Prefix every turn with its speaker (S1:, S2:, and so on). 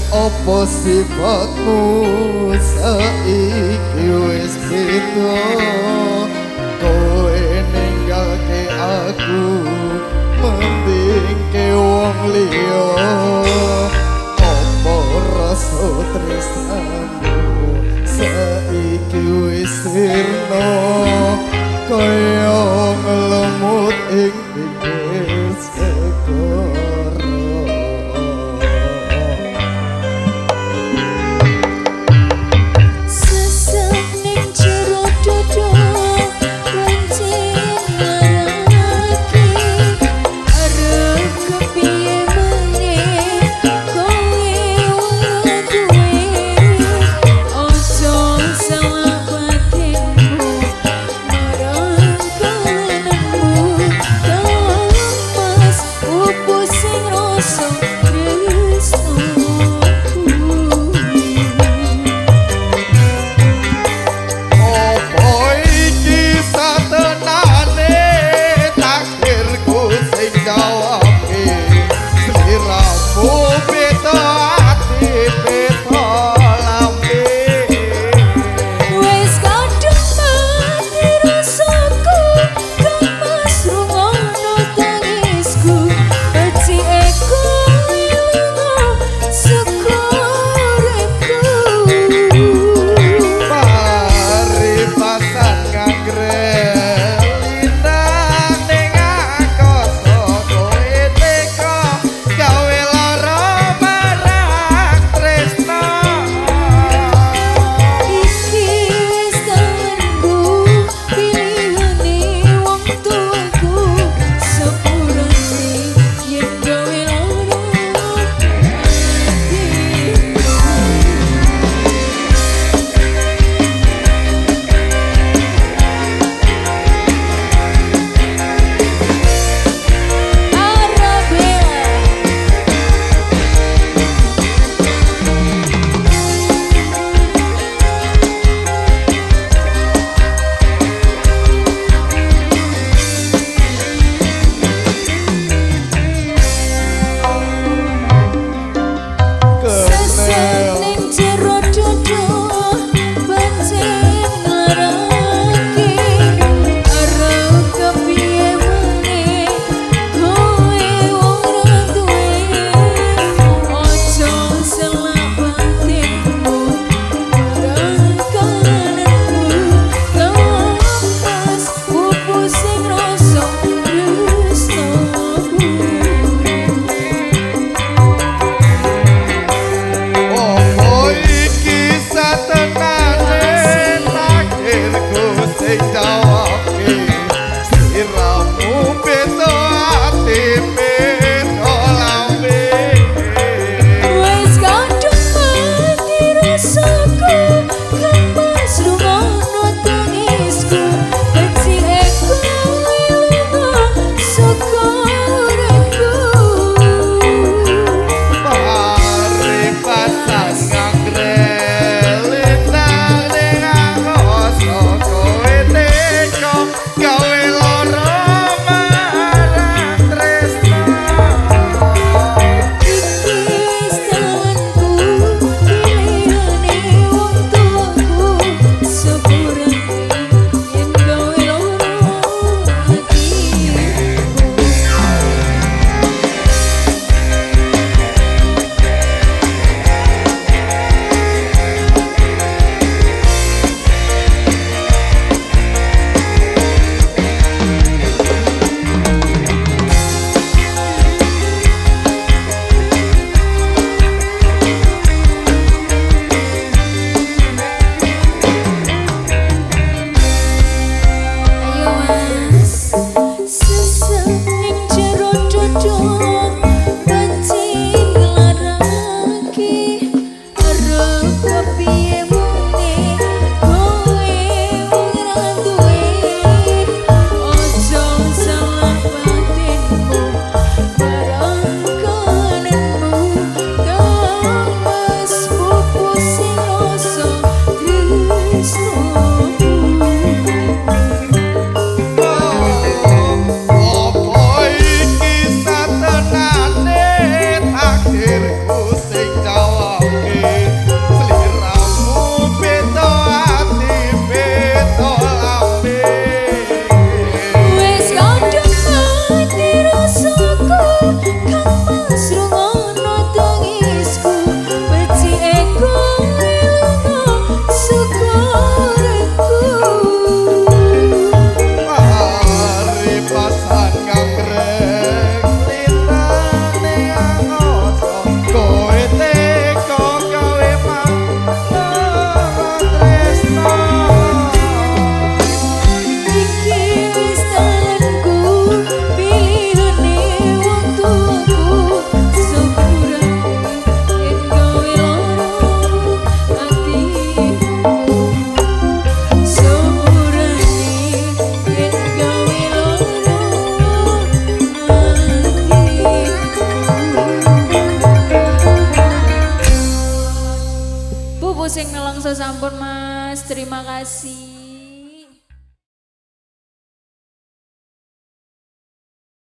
S1: Apa sifatmu saiki wis beda, kowe ninggalke aku mendingke wong liya. Apa rasa tresnamu saiki wis sirna kaya nglemut ing pinggir segara.
S2: Sesek ning jero dodo pancen nglarake, arep kepiye meneh kowe ora duwe. Aja salah batinmu marang kananmu, Kang Mas opo sing rasa tresno kuwi.
S1: Apa iki satenane takdirku sing jawabke, sliramu beda ati beda lambe.
S2: Wis kadung mati rasaku, Kang Mas rungono tangisku, becike kowe lunga saka uripku.
S1: Paribasan nganggrek lintang ning angkasa, kowe teka gawe lara marang tresna.
S2: Iki wis dalanku, pilihane wong tuaku, sepurane yen gawe lara atiku. Arabella. Sesek ning jero dodo pancen nglarake, arep kepiye meneh kowe ora duwe. Aja salah batinmu marang kananmu, Kang Mas opo sing rasa tresno kuwi.
S1: Apa iki satenane takdirku sing jawabke, sliramu beda ati beda lambe.
S2: Wis kadung mati rasaku, Kang Mas rungono tangisku, becike kowe lunga saka uripku.
S1: Paribasan nganggrek lintang ning angkasa, kowe teka gawe lara marang tresna.
S2: Iki wis dalanku, pilihane wong tuaku, sepurane yen gawe lara atiku. Ayo Mas. Sesek ning jero dodo pancen nglarake, arep kepiye meneh kowe ora duwe. Aja salah batinmu marang kananmu, Kang Mas opo sing rasa tresno kuwi.
S1: Apa iki satenane takdirku sing jawab
S2: Pusing nelongso sampun, Mas. Terima kasih.